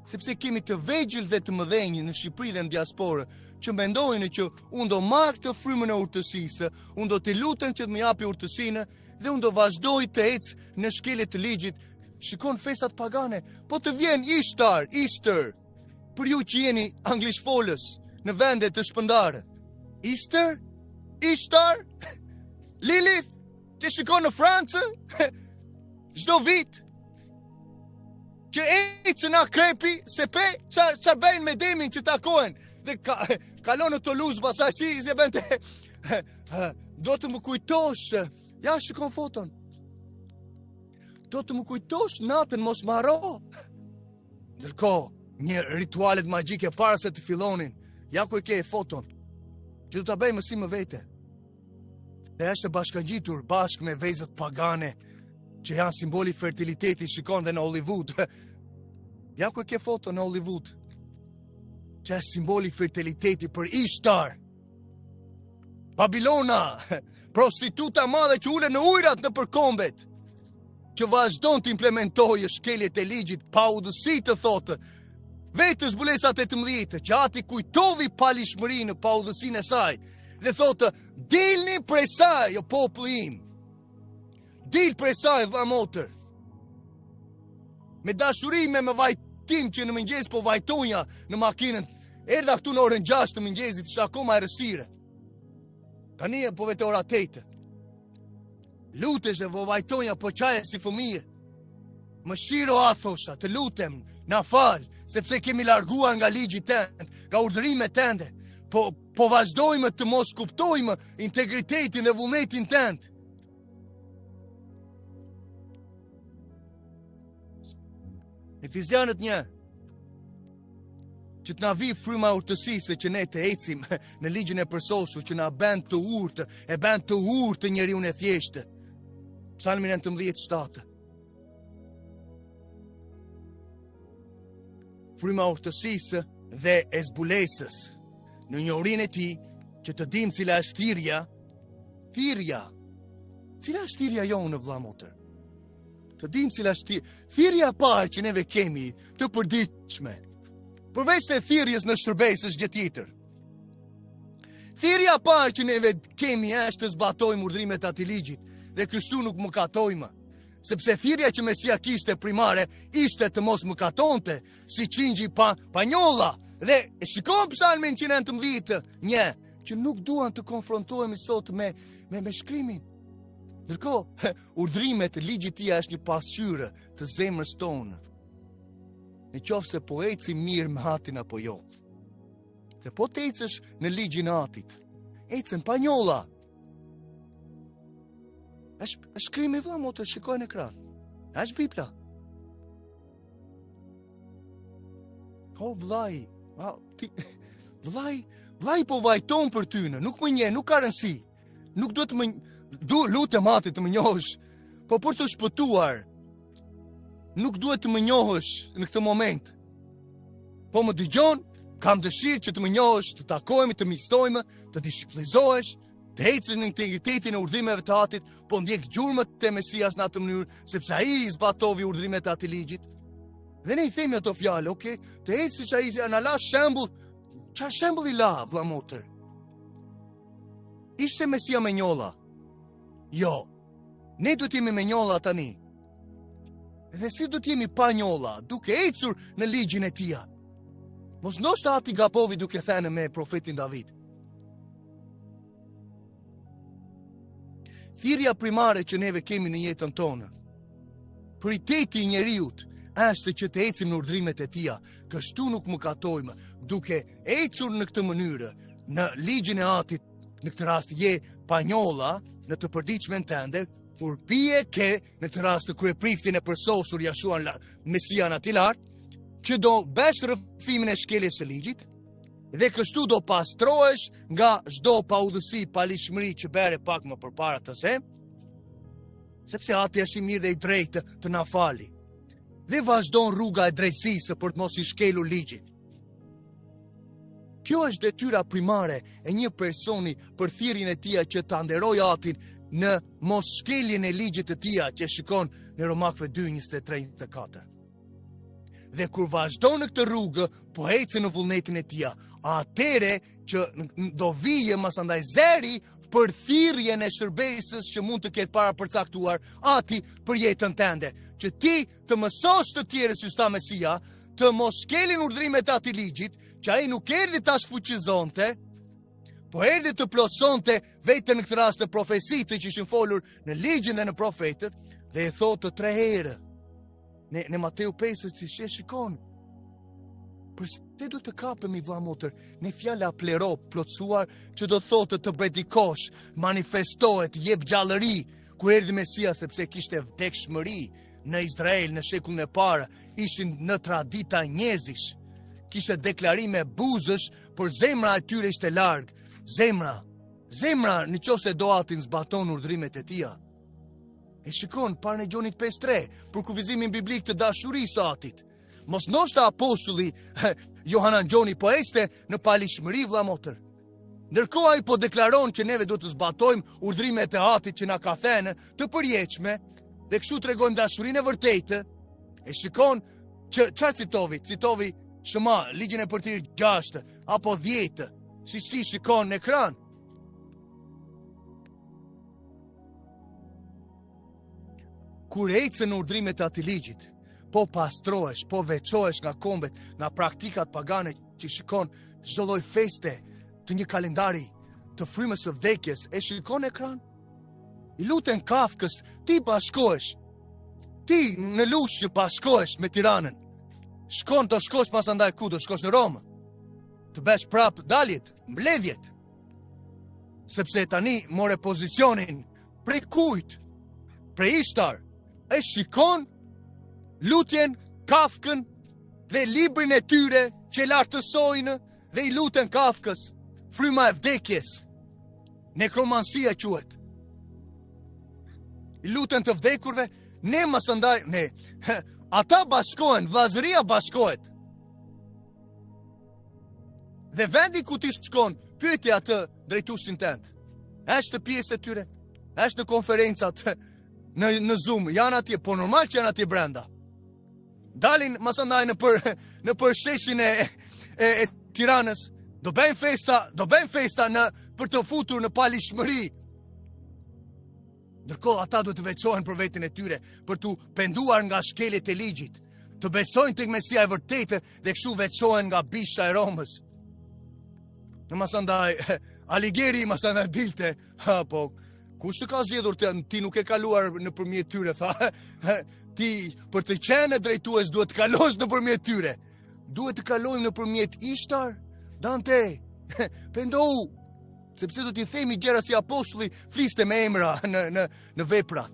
Sepse kemi të vegjël dhe të mëdhenj në Shqipëri dhe në diasporë që mendojnë që unë do marr këtë frymën e urtësisë, unë do t'i lutem që të më japi urtësinë dhe unë do vazhdoj të ec në shkelje të ligjit. Shikon festat pagane, po të vjen Ishtar, Easter, Për ju që jeni anglishtfolës në vende të shpërndarë. Easter? Ishtar? Lilith? Ti shikon në Francë? Çdo vit? Që ecën akrepi, se pe, ça, ça bëjnë me demin që takohen dhe ka, kalon në Toulouse, pastaj si, si e bënte, do të më kujtosh, ja shikon foton, do të më kujtosh natën, mos më harro, Ndërkohë, një ritualet magjike para se të fillonin, ja ku e ke foton, që do ta bëj mësim më vete. Dhe është e bashkangjitur bashkë me vezët pagane, që janë simboli i fertilitetit, shikon dhe në Hollywood. Ja ku e ke foton në Hollywood, që është simboli i fertilitetit për Ishtar. Babilona, prostituta e madhe që ulet në ujrat nëpër kombet, që vazhdon të implementojë shkeljet e ligjit paudhësi të thotë, vetë zbulesa 18, që ati kujtovi paligjshmërinë paudhësinë e saj, dhe thotë, dilni prej saj, o populli im, dil prej saj, vlla motër, me dashuri me me vajtim që në mëngjes po vajtonja në makinën, erdha këtu në orën 6 të mëngjesit, ishte akoma errësirë. Tani e po vete ora 8. Luteshe, po vajtonja, po qaja si fëmijë. Mëshiro Atë, thosha, të lutem, na fal, sepse kemi larguar nga ligji tënd, nga urdhërimet tënde. Po po vazhdojmë të mos kuptojmë integritetin dhe vullnetin tënd. Efezianët një, që të na vijë fryma e urtësisë që ne të ecim në ligjin e përsosur që na bën të urtë, e bën të urtë njeriun e thjeshtë. Psalmi 19 7. Fryma e urtësisë dhe e zbulesës në njohurinë e tij që të dimë cila është thirrja, thirrja. Cila është thirrja jonë vëlla motër? Të dimë cila është thirrja, thirrja e parë që neve kemi të përditshme. Përveç se thirrjes në shërbesë është gjë tjetër. Thirrja e parë që neve kemi është të zbatojmë urdhrimet e atij ligjit dhe kështu nuk mëkatojmë. Sepse thirrja që Mesia kishte primare ishte të mos mëkatonte si qingji pa, pa njolla. Dhe e shikon psalmin 119, një, që nuk duan të konfrontohemi sot me, me, me shkrimin. Ndërkohë, urdhrimet, ligji i tij është një pasqyrë të zemrës tonë. Në qoftë se po ecim mirë me atin apo jo. Se po të ecësh në ligjin e atit, ecën pa njolla. Është është shkrimi vëlla motër, shikoj në ekran. Është Bibla. Po vllai, a ti vllai, vllai po vajton për ty, në, nuk më njeh, nuk ka rëndësi. Nuk duhet të më du lutem atit të më njohësh, po për të shpëtuar nuk duhet të më njohësh në këtë moment. Po më dëgjon, kam dëshirë që të më njohësh, të takohemi, të miqësojmë, të disciplinohesh, të ecësh në integritetin e urdhrimeve të Atit, po ndjek gjurmët e Mesias në atë mënyrë, sepse ai i zbatovi urdhrimet e atij ligjit. Dhe ne i themi ato fjalë, okay, të ecë siç ai na la shembull. Çfarë shembulli la, vëlla motër? Ishte Mesia me njolla. Jo. Ne duhet të jemi me njolla tani. Dhe si do të jemi pa njolla, duke ecur në ligjin e tija. Mos ndoshta ati gabovi duke thënë me profetin David. Thirrja primare që neve kemi në jetën tonë, prioriteti i njeriut, është që të ecim në urdhrimet e tija, kështu nuk mëkatojmë, duke ecur në këtë mënyrë, në ligjin e atit, në këtë rast je pa njolla, në të përditshmen tënde, kur bie ke në këtë rast të kryepriftin e përsosur Jashuan Mesian aty lart, që do bësh rrëfimin e shkeljes së ligjit, dhe kështu do pastrohesh nga çdo paudhësi, paligjshmëri që bëre pak më përpara të zem, sepse ati është i mirë dhe i drejtë të na fali. Dhe vazhdon rruga e drejtësisë për të mos i shkelur ligjit. Kjo është detyra primare e një personi për thirrjen e tija që ta nderojë atin në mos shkeljen e ligjit të tija që shikon në Romakëve 2, 23, 24. Dhe kur vazhdon në këtë rrugë, po ecën në vullnetin e tija, atëherë që do vijë masandaj zëri për thirrjen e shërbesës që mund të ketë parapërcaktuar ati për jetën tënde, që ti të mësosh të tjerët siç tha Mesia, të mos shkelin urdhrimet e atij ligjit, që ai nuk erdhi ta shfuqizonte, po erdhi të plotësonte vetëm në këtë rast të profecitë që ishin folur në ligjin dhe në profetët, dhe e thotë tre herë. Në, në Mateu 5, ti që e shikon, përse duhet të kapemi vlla motër, në fjala plero plotësuar, që do të thotë të predikosh, manifestohet, jep gjallëri, kur erdhi Mesia sepse kishte vdekshmëri në Izrael në shekullin e parë, ishin në tradita njerëzish. Kishte deklarime buzësh, por zemra e tyre ishte larg. Zemra, zemra në qoftë se do atin zbaton urdhrimet e tija. E shikon parën e Gjonit 5.3, përkufizimin biblik të dashurisë së atit. Mos ndoshta apostulli Johanan Gjoni po ecte në paligjshmëri vlla motër. Ndërkohë ai po deklaron që neve duhet të zbatojmë urdhrimet e Atit që na ka thënë të përjetshme dhe kështu tregojmë dashurinë e vërtetë. E shikon që çfarë citovi? Citovi Shema, ligjin e përtërirë 6 apo 10, siç ti shikon në ekran. Kur ecën në urdhrimet e atij ligjit, po pastrohesh, po veçohesh nga kombet, nga praktikat pagane që shikon çdo lloj feste të një kalendari të frymës së vdekjes, e shikon në ekran? I luten kafkës, ti bashkohesh. Ti në Lushnjë bashkohesh me Tiranën. Shkon të shkosh pasandaj ku do shkosh në Romë. Të bësh prap daljet, mbledhjet. Sepse tani more pozicionin prej kujt? Prej Ishtar. E shikon lutjen, kafkën dhe librin e tyre që lartësojnë dhe i luten kafkës, fryma e vdekjes. Nekromansia quhet. I luten të vdekurve, ne masandaj, ne, ata bashkohen, vllazëria bashkohet. Dhe vendi ku ti shkon, pyete atë drejtuesin tënd. Është pjesë e tyre? Është në konferencat në në Zoom, janë atje, po normal që janë atje brenda. Dalin masandaj nëpër nëpër sheshin e e, e Tiranës, do bëjnë festa, do bëjnë festa në për të futur në paligjshmëri. Ndërkohë ata duhet të veçohen për veten e tyre, për t'u penduar nga shkeljet e ligjit, të besojnë tek Mesia e vërtetë dhe kështu veçohen nga bisha e Romës. Në masandaj, Alighieri masandaj dilte, ha, po, kush të ka zgjedhur të, ti nuk e kaluar nëpërmjet tyre, tha, ti për të qenë drejtues duhet të kalosh nëpërmjet tyre. Duhet të kalojmë nëpërmjet Ishtar, Dante, pendohu, sepse do t'i themi gjëra si apostulli fliste me emra në, në, në veprat.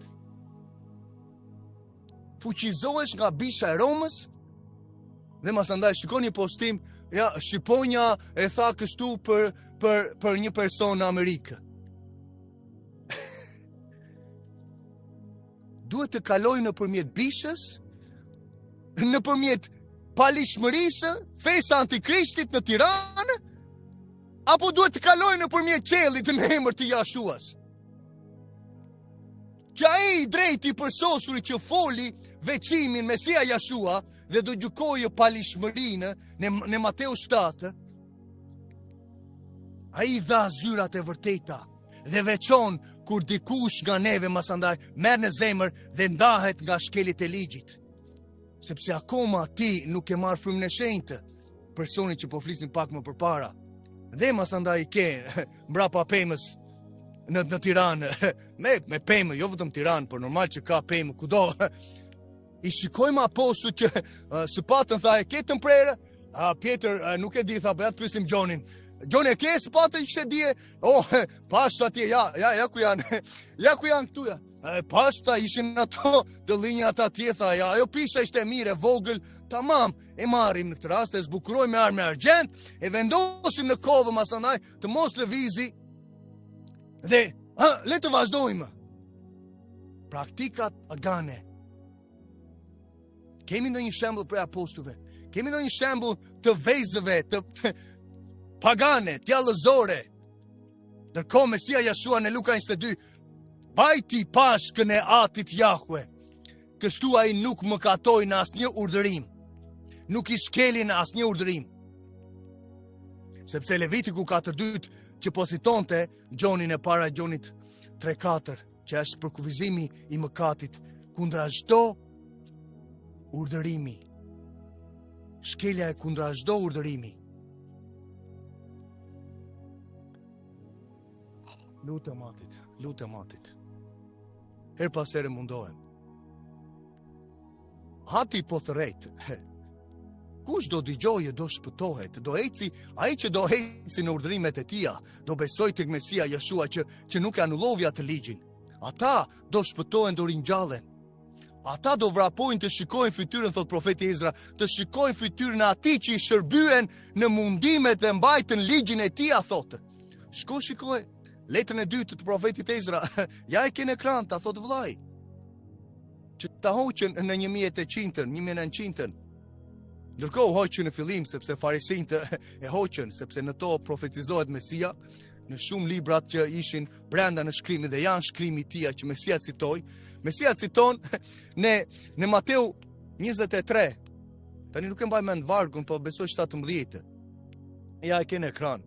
Fuqizohesh nga bisha e Romës, dhe masandaj shikon një postim, ja, Shqiponja e tha kështu për, për, për një person në Amerikë. Duhet të kalojmë nëpërmjet bishës, nëpërmjet paligjshmërisë, fesë antikrishtit në Tiranë, apo duhet të kalojmë nëpërmjet qiellit në emër të Jashuas? Që ai i drejti i përsosuri që foli veçimin Mesia Jashua dhe do gjykojë paligjshmërinë në, në Mateu 7, ai dha zyrat e vërteta dhe veçon kur dikush nga neve masandaj merr në zemër dhe ndahet nga shkeljet e ligjit. Sepse akoma ti nuk ke marrë frymën e shenjtë, personi që po flisnim pak më përpara. Dhe masandaj i ke mbrapa pemës në në Tiranë, me me pemë, jo vetëm Tiranë, por normal që ka pemë kudo. I shikojmë apostujt që uh, sëpatën tha e ke të mprerë, a Pjetër nuk e di tha, po ja të pyesim Gjonin. Gjoni e ke sëpatën që dje? Oh, pashë atje, ja, ja, ja ku janë. Ja ku janë këtu ja. E pashë ishin ato dëllinjat atje tha, ja, ajo pisha ishte e mirë, e vogël, tamam, e marrim në këtë rast, e zbukurojmë me ar me argjend, e vendosim në kovë masandaj, të mos lëvizi, dhe, ha, le të vazhdojmë. Praktikat pagane. Kemi ndonjë shembull prej apostujve, kemi ndonjë shembull të vezëve, të, të pagane, djallëzore, Ndërkohë Mesia Jashua në Luka 22, mbajti Pashkën e Atit Jahwe. Kështu ai nuk mëkatoi në asnjë urdhërim. Nuk i shkeli në asnjë urdhërim. Sepse Levitiku 4.2 që po citonte Gjonin e para Gjonit 3.4, që është përkufizimi i mëkatit kundra çdo urdhërimi. Shkelja e kundra çdo urdhërimi. Lutem Atit, lutem Atit. Herë pas here mundohem. Ati po thërret. Kush do dëgjojë, do shpëtohet, do eci, ai që do eci në urdhërimet e tija, do besojë tek Mesia Jeshua që, që nuk e anullovi atë ligjin. Ata do shpëtohen, do ringjallen. Ata do vrapojnë të shikojnë fytyrën, thotë profeti Ezra, të shikojnë fytyrën e atij që i shërbyen në mundimet dhe mbajtën ligjin e tij, thotë. Shko shikoje letrën e dytë të profetit Ezra, ja e ke në ekran, ta thotë vëllai. Që ta hoqën në 1800-ën, 1900-ën. Ndërkohë u hoqën në fillim sepse farisinjtë e hoqën, sepse në to profetizohet Mesia, në shumë librat që ishin brenda në shkrimin dhe janë shkrimi i tij që Mesia citoi. Mesia citon në në Mateu 23. Tani nuk e mbaj mend vargun, po besoj 17. Ja e ke në ekran.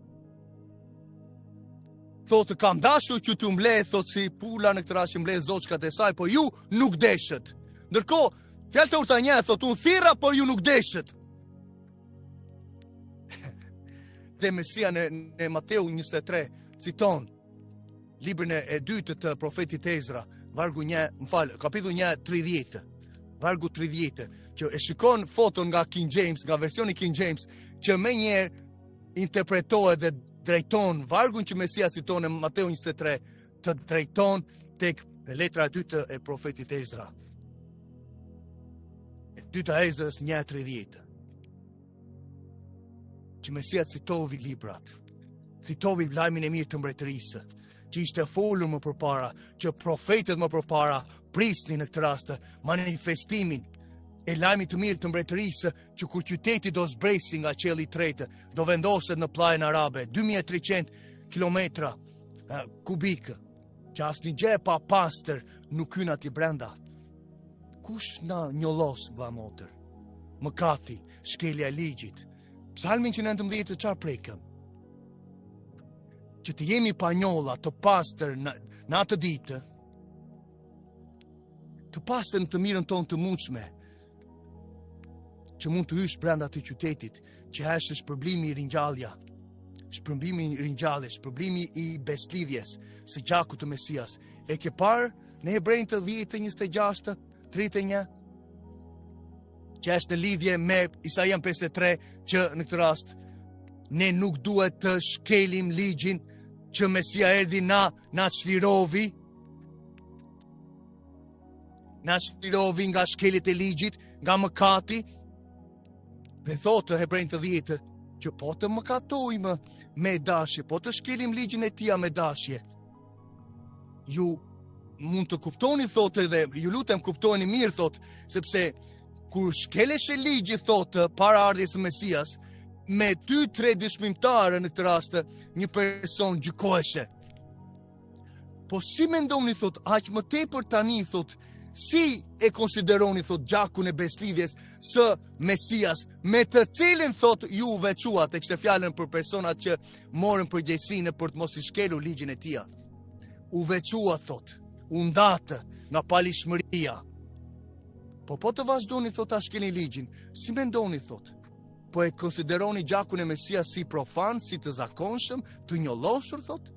Thotë kam dashur që t'ju mbledh, thotë si pula në këtë rast që mbledh zoçkat e saj, po ju nuk deshët. Ndërkohë, fjalët e urta një thotë unë thirra, por ju nuk deshët. Dhe Mesia në, në Mateu 23 citon librin e, e dytë të profetit Ezra, vargu 1, më fal, kapitulli 1 30. Vargu 30, që e shikon foton nga King James, nga versioni King James, që menjëherë interpretohet dhe drejton vargun që Mesia citon në Mateu 23, të drejton tek letra e dytë e profetit Ezra. E dyta Ezrës 1:30. Që Mesia citovi librat, citovi lajmin e mirë të mbretërisë, që ishte folur më përpara, që profetët më përpara prisnin në këtë rast manifestimin e lajmit të mirë të mbretërisë që kur qyteti do zbresi nga qielli i tretë, do vendoset në pllajën arabe, 2300 kilometra kubikë, që asnjë gjë e papastër nuk hyn aty brenda. Kush na njollos, vlla motër? Mëkati, shkelja e ligjit. Psalmin 119 çfarë prekëm? Që të jemi pa njolla, të pastër në, në atë ditë, të pastër në të mirën tonë të mundshme, që mund të hysh brenda atij qytetit, që është shpërblimi i ringjallja, shpërblimi i ringjalljes, shpërblimi i besëlidhjes së gjakut të Mesias. E ke parë në Hebrenjtë 10, 26, 31, që është në lidhje me Isaian 53, që në këtë rast ne nuk duhet të shkelim ligjin që Mesia erdhi na na çlirovi Na çlirovi nga shkeljet e ligjit, nga mëkati. Dhe thotë Hebrenjtë 10 që po të mëkatojmë me dashje, po të shkelim ligjin e tija me dashje. Ju mund të kuptoni, thotë dhe ju lutem kuptojeni mirë, thotë, sepse kur shkeleshe ligji, thotë, para ardhjes së Mesias, me 2-3 dëshmimtarë në këtë rast, një person gjykoheshe. Po si mendoni, thot, aq më tepër tani, thot, si e konsideroni, thot, gjakun e besëlidhjes së Mesias, me të cilin, thot, ju u veçuat, e kishte fjalën për personat që morën përgjegjësinë për të mos i shkelur ligjin e tija. U veçuat, thot, u ndatë nga paligjshmëria. Po po të vazhdoni, thot, ta shkelni ligjin, si mendoni, thot, po e konsideroni gjakun e Mesias si profan, si të zakonshëm, të njollosur, thot?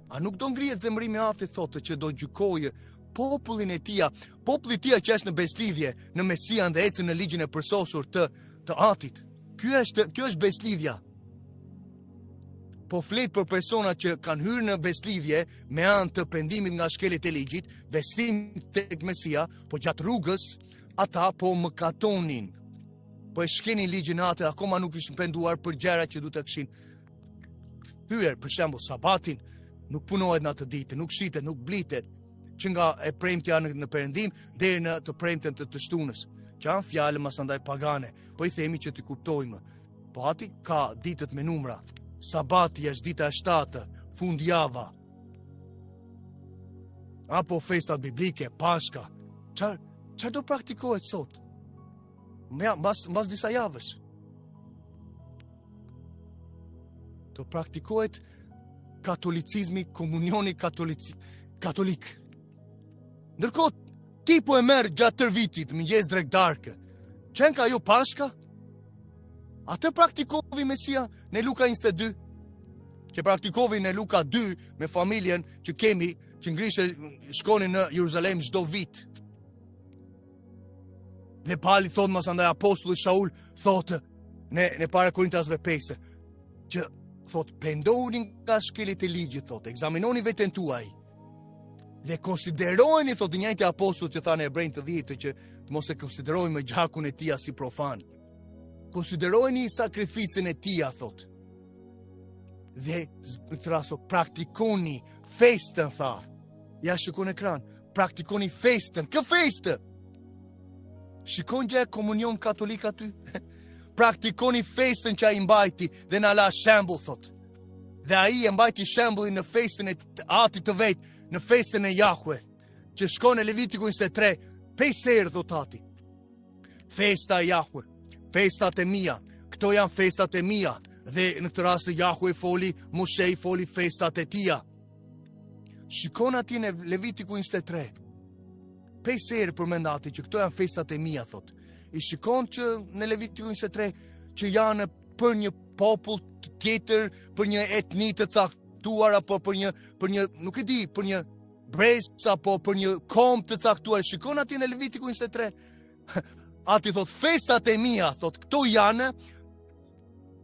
A nuk do ngrihet zemërimi i Atit, thotë, që do gjykojë popullin e tija, populli i tija që është në besëlidhje, në Mesian dhe ecën në ligjin e përsosur të, të Atit. Kjo është, kjo është besëlidhja. Po flet për persona që kanë hyrë në besëlidhje me anë të pendimit nga shkeljet e ligjit, besim tek Mesia, po gjatë rrugës ata po mëkatonin. Po e shkelnin ligjin e Atit, akoma nuk ishin penduar për gjëra që duhet të kishin thyer, për shembull sabatin, nuk punohet në atë ditë, nuk shitet, nuk blitet, që nga e premtja në, në perëndim deri në të premten të të shtunës, që janë fjalë masandaj pagane, po i themi që t'i kuptojmë. Po ati ka ditët me numra. Sabati është dita e shtatë, fundjava. Apo festat biblike, Pashka. Çfarë çfarë do praktikohet sot? Më mbas mbas disa javësh. Do praktikohet katolicizmi, komunioni katolici, katolik. Ndërkohë, ti po e merr gjatë tërë vitit, mëngjes drekë darkë. Qenka ajo Pashka? Atë praktikovi Mesia në Luka 22, që praktikovi në Luka 2 me familjen që kemi, që ngrishe shkonin në Jeruzalem çdo vit. Dhe Pali thotë masandaj apostulli Shaul thotë në në para Korintasve 5 që thotë pendohuni nga shkeljet e ligjit thotë ekzaminoni veten tuaj dhe konsiderojeni thotë i njëjti apostull që tha në Hebrenjtë 10 që të mos e konsiderojmë gjakun e tija si profan. Konsiderojeni sakrificën e tija thotë. Dhe në këtë rast praktikoni festën tha. Ja shikon ekran, praktikoni festën, kë festë? Shikon gjë komunion katolik aty? Praktikoni festën që ai mbajti dhe na la shembull thot. Dhe ai e mbajti shembullin në festën e atit të vet, në festën e Jahwe, që shkon në Levitiku 23, pesë herë thot ati. Festa e Jahwe, festat e mia, këto janë festat e mia. Dhe në këtë rast Jahwe foli, Moshe i foli festat e tija. Shikon aty në Levitiku 23. Pesë herë përmend ati që këto janë festat e mia, thot. I shikon që në Levitiku 23 që janë për një popull tjetër, për një etni të caktuar apo për një për një, nuk e di, për një brez apo për një komb të caktuar. Shikon atje në Levitiku 23. Ati thotë festat e mia, thotë këto janë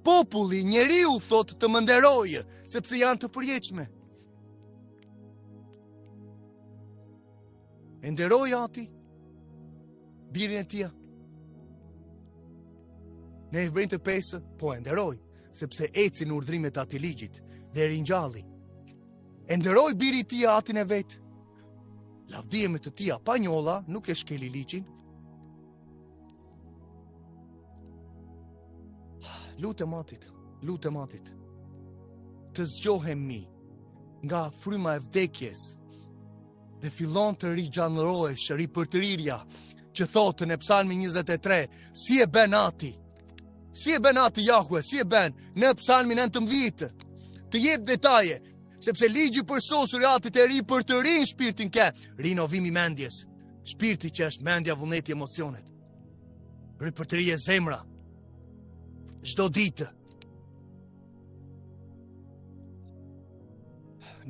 populli, njeriu thotë të më nderojë, sepse janë të përjetshme. E nderoi ati birin e tij. Në Hebrenjtë 5, po e nderoi, sepse eci në urdhrimet e atij ligjit dhe e ringjalli. E nderoi biri i tij atin e vet. Lavdi emrit të tij, pa njolla, nuk e shkeli ligjin. Lutem atit, lutem atit. Të zgjohemi nga fryma e vdekjes dhe fillon të rigjallërohesh, ripërtërirja që thotë në Psalmin 23, si e bën ati? Si e bën ati Jahue, si e bën në Psalmin 19? Të jep detaje, sepse ligji i përsosur i atit e ripërtërin shpirtin ke, rinovimi i mendjes, shpirti që është mendja, vullneti, emocionet. Ripërtërie zemra. Çdo ditë.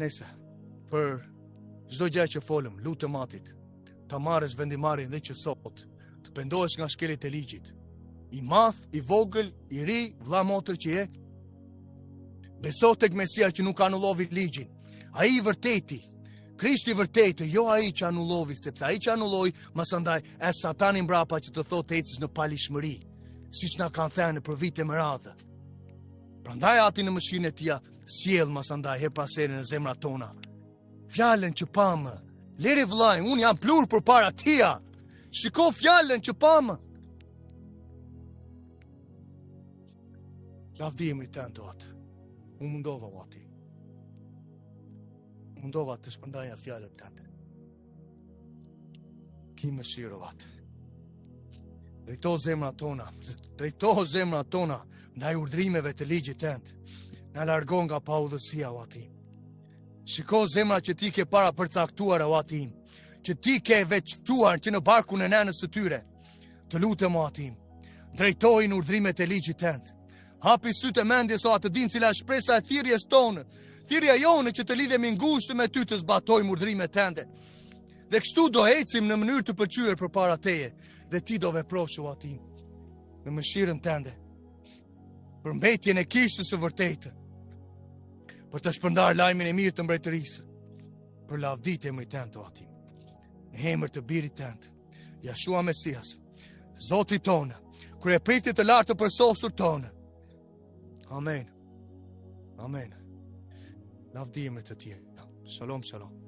Nëse për çdo gjë që folëm, lutem atit, ta marrësh vendimmarrjen dhe që sot të pendohesh nga shkeljet e ligjit. I madh, i vogël, i ri, vlla motër që je, beso tek Mesia që nuk anullovi ligjin. Ai i vërteti, Krishti i vërtetë, jo ai që anullovi, sepse ai që anulloi, masandaj e satani mbrapa që të thotë të ecësh në paligjshmëri, siç na kanë thënë për vite me radhë. Prandaj ati në mëshirën e tija sjell masandaj herë pas here në zemrat tona. Fjalën që pamë, lëre vëllain, unë jam pluhur përpara tija. Shiko fjalën që pamë. Lavdi emrit tënd, o atë. U mundova, o ati. U mundova të shpërndaja fjalët tënde. Ki mëshirë, o atë. Drejto zemrat tona, drejto zemrat tona ndaj urdhrimeve të ligjit tënd. Na largo nga paudhësia, o ati. Shiko zemrat që ti ke parapërcaktuar, o ati, që ti ke veçuar që në barkun e nënës së tyre. Të lutem, o ati, drejtoji në urdhrimet e ligjit tënd. Hapi sytë e mendjes, o atë, të dimë cila është shpresa e thirrjes tonë. Thirrja jonë që të lidhemi ngushtë me ty të zbatojmë urdhrimet tënde. Dhe kështu do ecim në mënyrë të pëlqyer përpara teje dhe ti do veprosh o ati në mëshirën tënde. Për mbetjen e kishës së vërtetë. Për të shpërndarë lajmin e mirë të mbretërisë. Për lavdi të emrit tënd o ati. Në emër të birit tënd. Jashua Mesias, Zotit tonë, kryepriftit të lartë të përsosur tonë. Amen. Amen. Lavdi emrit të tij. Shalom, shalom.